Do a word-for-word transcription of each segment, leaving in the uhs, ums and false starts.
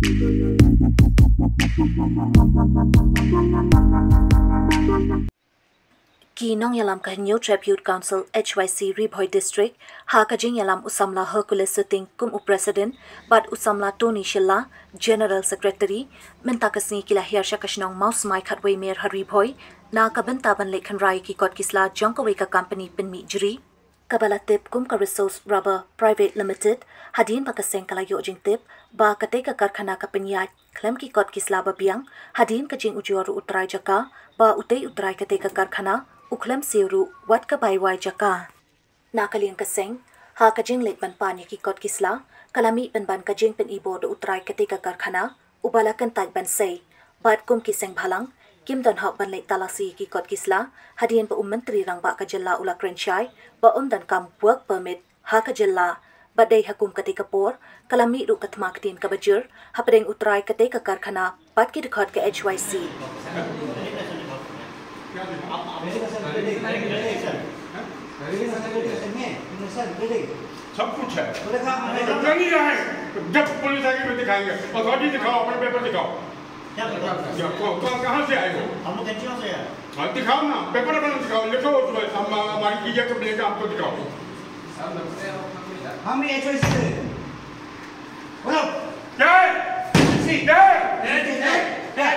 Ki nongïalam ka Hynñiewtrep Youth Council H Y C Ri Bhoi District, ha ka jingïalam u samla Hercules Suting kum u President bad u samla Tony Shylla, General Secretary, mynta ka sngi ki la hiar sha ka shnong Mawsmai Khatwei Mer ha Ri Bhoi, na ka bynta ban leit kynrei ki kot ki sla jong kawei ka company pynmih jri, kaba la tip kum ka Resource Rubber Private Limited, hadien ba ka seng ka la ïoh jingtip ba katei ka karkhana ka pynïaid khlem ki kot ki sla ba biang, hadien ka jingujor u trai jaka ba utei u trai katei ka karkhana u khlem siew ruh wat ka bai wai jaka. Na ka liang ka seng, ha ka jingleit ban pan ïa ki kot ki sla, ka la mih pynban ka jingpyni bor da u trai katei ka karkhana, uba la kyntait ban sei, bad kum ki seng bhalang, kim don hok ban leit talasi ïa ki kot ki sla, hadien ba u Myntri Rangbah ka jylla u la kren shai ba ym donkam work permit ha ka jylla, bad dei ha kum katei ka por ka la mih ruh ka thma ktien kaba jur hapdeng u trai katei ka karkhana bad ki dkhot ka H Y C. सब कुछ है। तो नहीं है, जब पुलिस आएगी तो दिखाएंगे। अथॉरिटी दिखाओ, अपने पेपर दिखाओ। क्या पेपर? क्या, कौन, कौन, कहाँ से आए हो? हम लोग एनजीओ से हैं। हाँ, दिखाओ ना, पेपर अपना दिखाओ, लिखो उसमें, हम, हमारी चीजें कब लेकर हमको दिखाओ। हम भी एचओसी से हैं। बोलो। जय। जय। जय।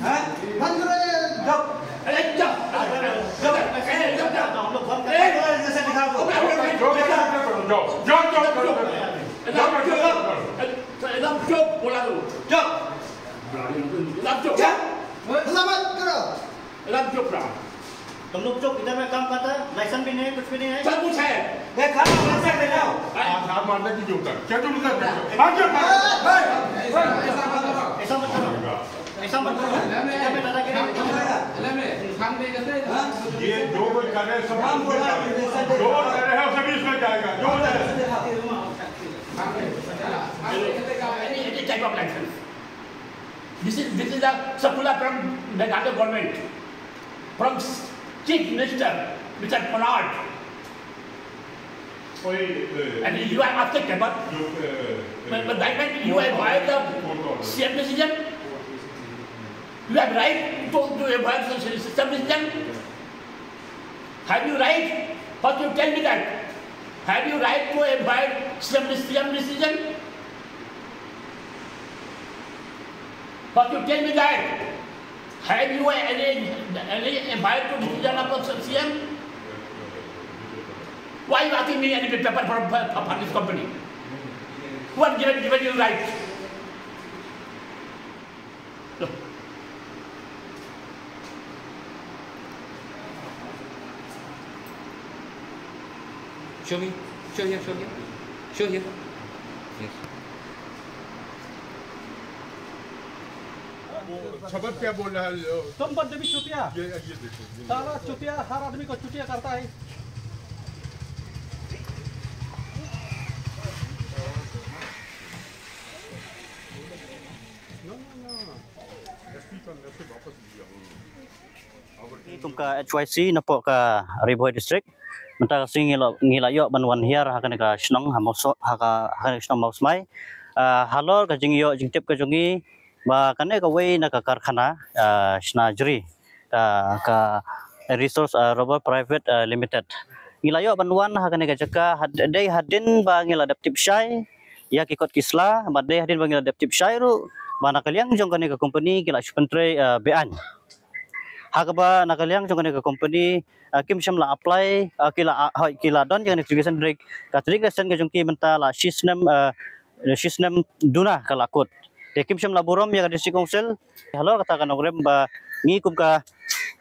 हाँ? बंद करो ये, जाओ। अरे, जाओ। जाओ। अरे, जाओ। हम लोग बंद कर दो, जैसे दिखा दो। जाओ, जाओ, जाओ, जाओ। एकदम चुप, बोला करो। चुप। एकदम चुप। चुप। हल्ला मत करो। एकदम चुप रहा। तुम लोग चुप, इधर में काम करता है, लाइसेंस भी नहीं है, कुछ भी नहीं है। सब कुछ है। मैं खा रहा हूँ, लाइसेंस ले जाओ। आधार मारने की जरूरत है। क्या जरूरत है? हाँ, क्या बात है? ऐसा मत करो। ऐसा मत करो। इधर में दादागिरी मत करो। ये जो कोई करे, सब हम बोला है, जो करे है, सभी इसमें जाएगा। जो करे। Any, any type of license. This is, this is a circular from Meghalaya government, from Chief Minister, Mister Conrad. And you are asking about, but, but that means you have violated the C M decision. You have right to, to avoid the system decision. Have you right? First you tell me that. Have you right to avoid C M, C M decision? First you tell me that. Have you any, any avoid to decision of C M? Why you asking me any paper from, from, from this company? Who has given, given you right? Show me. Show here, show here. Show here. Yes. शब्द क्या बोल रहा है? तुम बदतमीज चूतिया। ये, ये देखो, ये साला चूतिया, हर आदमी को चूतिया करता है। Kum ka H Y C napoh ka Ri Bhoi District. Mynta ka sngi ngi la, ngi la ïoh ban wan hiar ha kane ka shnong ha Mawsmai, ha ka, ha kane ka shnong Mawsmai. Ah, halor ka jingïoh jingtip ka jong ngi ba kane kawei na ka karkhana, ah, shna jri, ka, ka Resource, ah, Rubber Private, ah, Limited. Ngi la ïoh ban wan ha kane ka jaka had-, dei hadien ba ngi la dep tip shai ïa ki kot ki sla, bad dei hadien ba ngi la dep tip shai ruh ba na ka liang jong kane ka company ki la shu pyntrei, ah, be-aiñ. Ha kaba na ka liang jong kane ka company, ah, kim shym la apply, ah, ki la, ah, hoi, ki la don ïa kane ka certification, hynrei ka trading license ka jong ki mynta la shi snem, ah, shi snem duna ka la kut. Te kim shym la burom ïa ka District Council. Halor kata ka nongrim ba ngi kum ka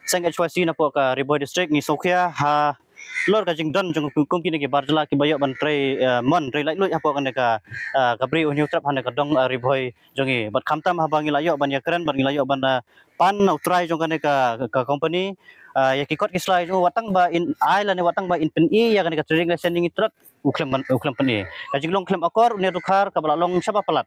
seng H Y C napoh ka Ri Bhoi District ngi sngewkhia halor ka jingdon jong kum kine ki bar jylla kiba ïoh ban trei, eh, mon, trei laitluid hapoh kane ka, eh, ka bri u Hynñiewtrep ha kane ka dong, eh, Ri Bhoi jong ngi. Bad khamtam haba ngi la ïoh ban ïakren, bad ngi la ïoh ban, eh, pan u trai jong kane ka, ka company, ah, ïa ki kot ki sla jong u wat tang ba in ai lane wat tang ba in pyni ïa kane ka trading license ïa ngi tret u khlem ban, u khlem pyni. Ka jinglong khlem akor une u Dkhar kaba la long shaba palat.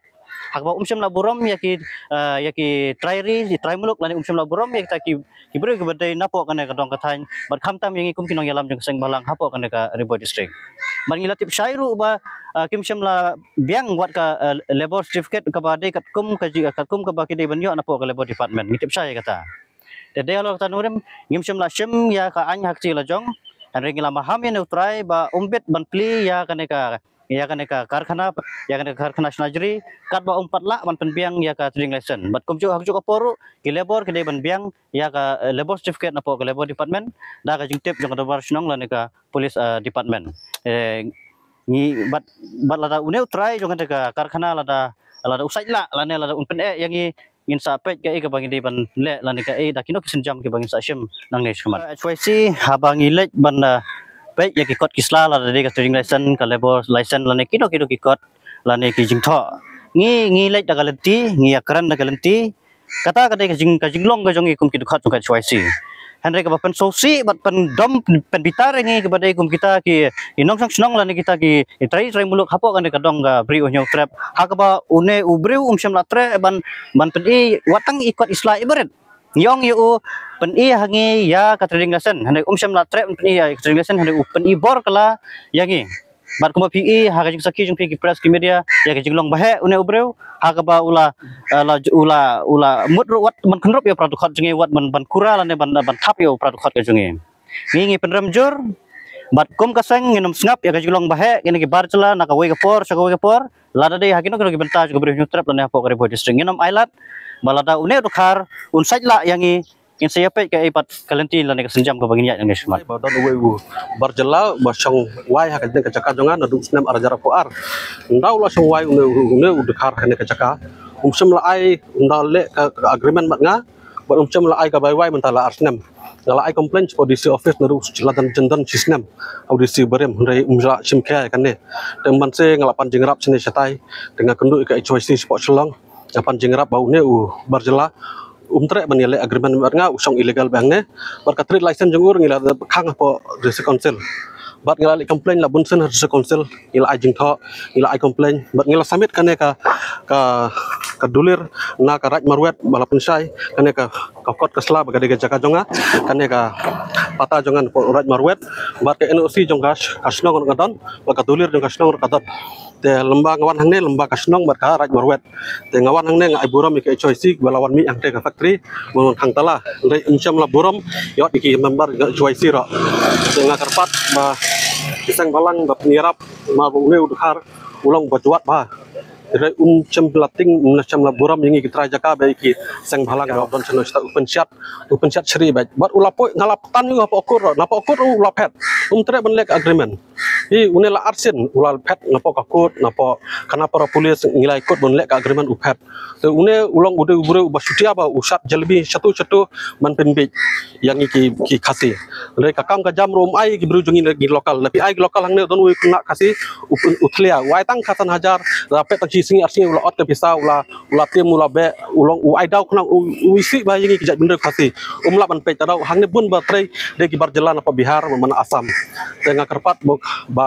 Haba um shym la burom ïa ki, ah, ïa ki trai ri, ki trai muluk lane um shym la burom ïa kita ki, ki briew kiba dei napoh kane ka dong ka thaiñ bad khamtam ïa ngi kum ki nongïalam jong ka seng bhalang hapoh kane ka Ri Bhoi District. Bad ngi la tip shai ruh ba, ah, kim shym la biang wat ka, ah, labour certificate kaba dei katkum ka ji, katkum kaba ki dei ban ïoh napoh ka Labour Department. Ngi tip shai ïa kata. Te dei halor kata nongrim, ngim shym la shim ïa ka aiñ ha kti la jong. Hynrei ngi la maham ïa une u trai ba um bit ban plie ïa kane ka, ïa kane ka karkhana, ïa kane ka karkhana shna jri, katba um pat lah ban pynbiang ïa ka trading license. Bad kumjuh ha kajuh ka por ruh, ki labour ki dei ban biang ïa ka, eh, labour certificate napoh ka Labour Department da ka jingtip jong ka dorbar shnong lane ka police, eh, department. Eh, ngi bad, bad lada une u trai jong kane ka karkhana lada, lada u sait lah lane lada un pyneh ïa ngi, ngin sa peit kaei kaba ngi dei ban leh lane kaei da kino ki sienjam kiba ngin sa shim nangne shakhmat. H Y C haba ngi leit ban, ah, peit ïa ki kot ki sla lada dei ka trading license, ka labour license lane kino kino ki kot lane ki jingthoh. Ngi, ngi leit da ka lynti, ngi ïakren da ka lynti. Kata ka dei ka jing, ka jinglong ka jong ngi kum ki dkhot jong ka H Y C. Hynrei kaba pynsngewsih bad pyndom, pynbitar ïa ngi kaba dei kum kita ki, ki nongshong shnong lane kita ki, ki trai, trai muluk hapoh kane ka dong ka Bri u Hynñiewtrep. Ha kaba une u briew um shym la treh ban, ban pyni wat tang i kot i sla ibarit. Ngi ong ïa u pyni ha ngi ïa ka trading license. Hynrei um shym la treh ban pyni ïa ka trading license, hynrei u pyni bor kylla ïa ngi. Bad kumba phi i ha ka jingsakhi jong phi ki press ki media ïa ka jinglong ba heh une u briew ha kaba u la, eh, la, u la, u la mut ruh wat ban kynrup ïa u para dkhot jong ngi, wat ban, ban kura lane ban, ban thap ïa u para dkhot ka jong ngi. Ngi, ngi pynrem jur bad kum ka seng ngin ym sngap ïa ka jinglong ba heh kine ki bar jylla na kawei ka por sha kawei ka por. Lada dei ha kino kino ki bynta jong ka Bri u Hynñiewtrep lane hapoh ka Ri Bhoi District ngin ym ailad ba lada une u Dkhar un sait lah ïa ngi, ngin sa ïa peit kaei pat ka lynti lane ka sienjam kaba ngin ïaid nangne shakhmat. Ba don uwei u bar jylla ba shong wai ha kane ka jaka jong nga naduh u snem ar hajar arphew ar. Ynda u la shong wai une, une u Dkhar ha kane ka jaka, um shym la ai, ynda leh ka, ka agreement bad nga, bad um shym la ai ka bai wai mynta la ar snem. Nga la ai complaint sha u D C office naduh la don, jin don shi snem. U D C barim, hynrei um la shim khia ïa kane. Te mynta nga la pan jingïarap shane shatai. Te nga kynduh ïa ka H Y C shapoh Shillong. Nga pan jingïarap ba une u bar jylla um treh ban ïaleh agreement bad nga, u shong illegal bad hangne. Bad ka trade license jong u ruh ngi la khang hapoh District Council. Bad ngi la leh complaint la bun sien ha District Council, ngi la ai jingthoh, ngi la ai complaint. Bad ngi la submit kane ka, ka, ka dulir na ka Raid Marwet ba la pynshai kane ka, ka kot ka sla ba ka dei ka jaka jong nga, kane ka patta jong nga napoh Raid Marwet. Bad ka N O C jong ka, ka shnong ruh nga don, bad ka dulir jong ka shnong ruh ka don. Te lymba nga wan hangne, lymba ka shnong bad ka Raid Marwet. Te nga wan hangne nga ai burom ïa ka H Y C ba la wan mih hangtei ka factory ban wan khang tala. Hynrei um shym la burom ïa wat ïa ki member ka H Y C ruh. Te nga kyrpad ba ki seng bhalang ba pynïarap namar ba une u Dkhar u long ba jwat bha. Hynrei um shym la tieng, um shym la burom ïa ngi ki trai jaka ba ïa ki seng bhalang ba don shano shata u pynshad, u pynshad shri bad. Bad u la poi, nga la tan ïa u hapoh court ruh, napoh court ruh u la phet. Um treh ban leh ka agreement. Hi une la arsien u la phet napoh ka court, napoh Khanapara police, ngi la ïakut ban leh ka agreement u phet. Te une u long u dei u briew uba shutia ba u shad jalebi shatu shatu ban pynbiej ïa ngi ki, ki Khasi. Hynrei ka kam ka jam ruh um ai ki briew jong ngi, ngi local. Lada phi ai ki local hangne don uwei u khynnah Khasi u, u thlia, u ai tang khatsan hajar, la phet tang shi sngi ar sngi u la ot ka pisa, u la u la tiam, u la beh, u long u ai daw khnang u, u isih ba ïa ngi ki jaitbynriew Khasi. Um lah ban peit, te daw hangne bun ba trei dei ki bar jylla napoh Bihar bad na Assam. Te nga kyrpad ba, ba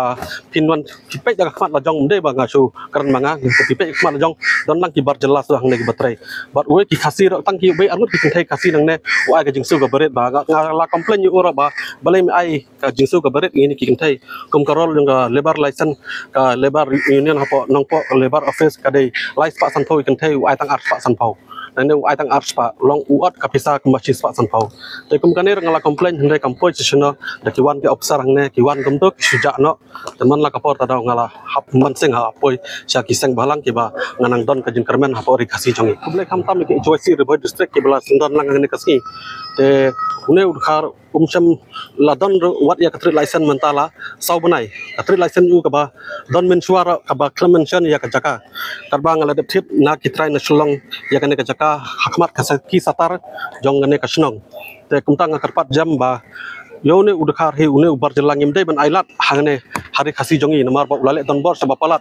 phin wan peit da ka khmat la jong, ym dei ba nga shu kren ma nga, peit da ka khmat la jong, don lang ki bar jylla shuh hangne kiba trei. Bad uwei ki Khasi ruh tang ki uwei arngut ki kynthei Khasi nangne u ai ka jingsiew kaba rit ba nga, nga la complain ïa u ruh ba balei me ai ka jingsiew kaba rit ïa ngi ki kynthei. Kum ka role jong ka labour license, ka labour union hapoh Nongpoh, ka labour office ka dei lai spah sanphew ïa ki kynthei, u ai tang ar spah sanphew. Nangne u ai tang ar spah, long u ot ka pisa kumba shi spah sanphew. Te kum kane ruh nga la complain hynrei kam poi sha shano, da ki wan ki officer hangne, ki wan kumto ki shu jah noh. Te man la ka por te daw nga la hap ban seng ha poi sha ki seng bhalang kiba nga nang don ka jingkyrmen hapoh ri Khasi jong ngi. Khublei khamtam ïa ki H Y C Ri Bhoi District kiba la sngewdon lang hangne ka sngi. Te une u Dkhar um shym la don ruh wat ïa ka trade license mynta la saw bnai. Ka trade license u kaba don mynshuwa ruh kaba khlem mention ïa ka jaka. Katba nga la dep thied na ki trai na Shillong ïa kane ka jaka ha khmat ka sa-, ki satar jong kane ka shnong. Te kumta nga kyrpad jam ba ïa une u Dkhar hi, une u bar jylla ngim dei ban ailad hangne ha ri Khasi jong ngi namar ba u la leh donbor shaba palat.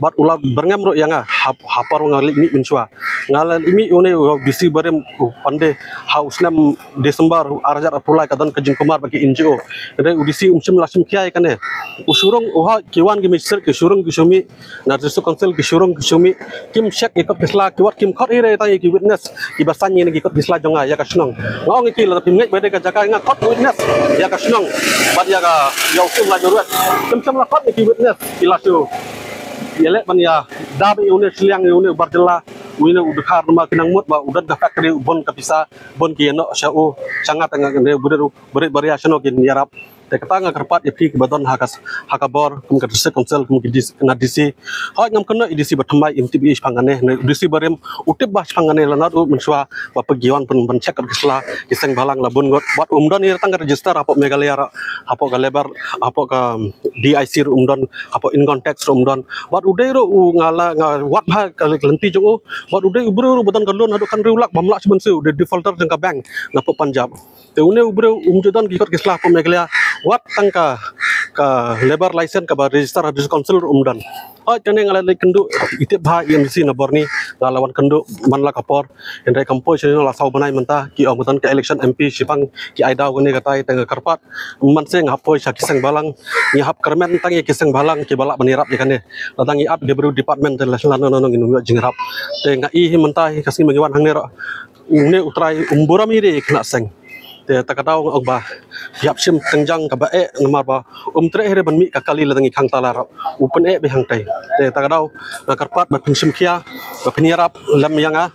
Bad u la byrngem ruh ïa nga ha, ha por nga leit mih mynshuwa. Nga la imi une u D C barim u Pande ha u snem December ar hajar arphew lai ka don ka jingkhlem ba ki N G O. Hynrei u D C um shym la shim khia ïa kane. U shu rung u ha ki wan ki magistrate ki shu rung ki shu mih, na District Council ki shu rung ki shu mih, kim check ïa kot ki sla, ki wat kim khot ïa re tang ïa ki witness kiba saiñ ïa ki kot ki sla jong nga ïa ka shnong. Nga ong ïa ki lada phim ngeit ba dei ka jaka nga khot witness ïa ka shnong bad ïa ka ïa u sum la jurwet. Kim shym la khot ïa ki witness, ki la shu ïaleh ban ïa da ba ïa une shiliang ïa une u bar jylla, une u dkhar namar ki nang mut ba u don ka factory u bun ka pisa, bun ki ïa noh sha u, sha nga tang nga ne u brit u brit baria shano kin ïarap. Te kata nga kyrpad ïa phi kiba don ha ka s- ha ka bor kum ka District Council kum ki D C, na D C. Hooid ngam kynnoh ïa D C ba thymmai im tip ïa shaphang kane, ne D C barim u tip ba shaphang kane la nat u mynshuwa ba pyngiwan pyn ban check ki sla ki seng bhalang la bun ngut. Bad um don ïa tang ka register hapoh Meghalaya ruh, hapoh ka labour, hapoh ka D I C ruh um don, hapoh income tax ruh um don. Bad u dei ruh u nga la nga wad ha ka lynti jong u. Bad u dei u briew ruh ba don ka loan haduh khathynriew lak bym lah shuh ban siew, u dei defaulter jong ka bank na poh Punjab. Te une u briew um ju don ki kot ki sla poh Meghalaya, wat tang ka ka labour license kaba register ha District Council ruh um don. Hooid kane nga la leit kynduh ïa tip ba ïa M D C na bor ni, nga la wan kynduh man la ka por. Hynrei kam poi shane la saw bnai mynta, ki ong ba don ka election M P shaphang ki ai daw kane katai, te nga kyrpad man se nga hap poi sha ki seng bhalang, ngi hap kyrmen tang ïa ki seng bhalang kiba lah ban ïarap ïa kane. Lada ngi ap ïa ki briew department te la la no no no ngin ym ïoh jingïarap. Te nga i hi mynta hi ka sngi ba ngi wan hangne ruh, une u trai um burom ïa ki khynnah seng. Te ta ka daw nga ong ba ïap shim tyngjang kaba eh namar ba um treh hi re ban mih ka kali lada ngi khang tala ruh, u pyneh beit hangtai. Te ta ka daw nga kyrpad ba phin shim khia, ba phin ïarap lem ïa nga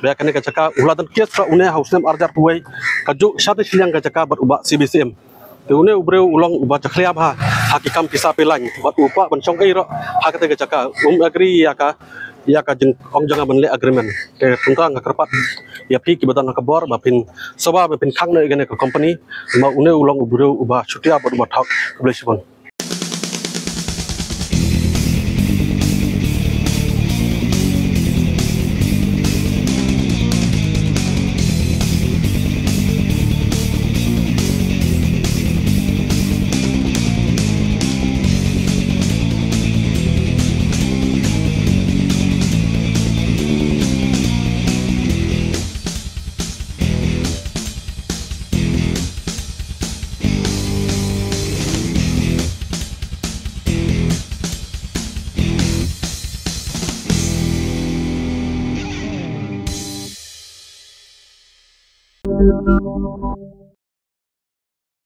ba ïa kane ka jaka u la don case ruh une ha u snem ar hajar arphew wei, ka juh sha te shiliang ka jaka bad u bah C B C M. Te une u briew u long uba jakhlia bha ha ki kam ki sa pilaiñ bad u kwah ban shong ei ruh ha kata ka jaka, um agree ïa ka ïa ka jingong jong nga ban leh agreement. Te kumta nga kyrpad ïa phi kiba don ha ka bor ba phin sngewbha ba phin khang noh ïa kane ka company, namar une u long u briew uba shutia bad uba thok. Khublei shibun.